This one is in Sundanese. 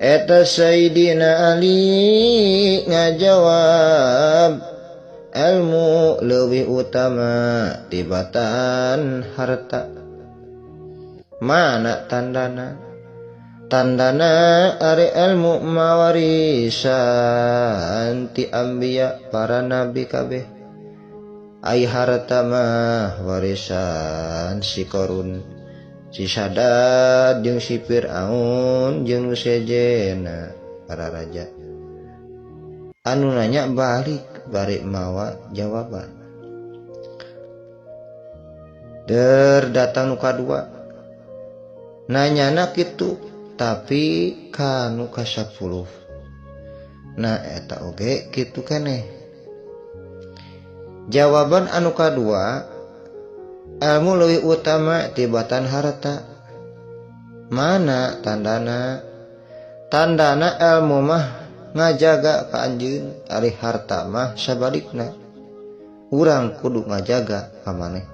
Eta Sayyidina Ali ngajawab ilmu leuwih utama tibatan harta. Mana tandana? Tandana ari ilmu mawarisan ti anbiya para nabi kabeh. Ai harta mah warisan si Korun, si Sadad jeung si Fir'aun jeung nu sejena para raja. Anu nanya balik bari mawa jawaban. Der datang nu kadua. Nanyana kitu tapi ka nu ka-10. Nah eta oge kitu keneh. Jawaban anu kadua, ilmu leuwih utama tibatan harta. Mana tandana? Tandana ilmu mah ngajaga ka anjeun, ari harta mah sabalikna. Urang kudu ngajaga ka maneh.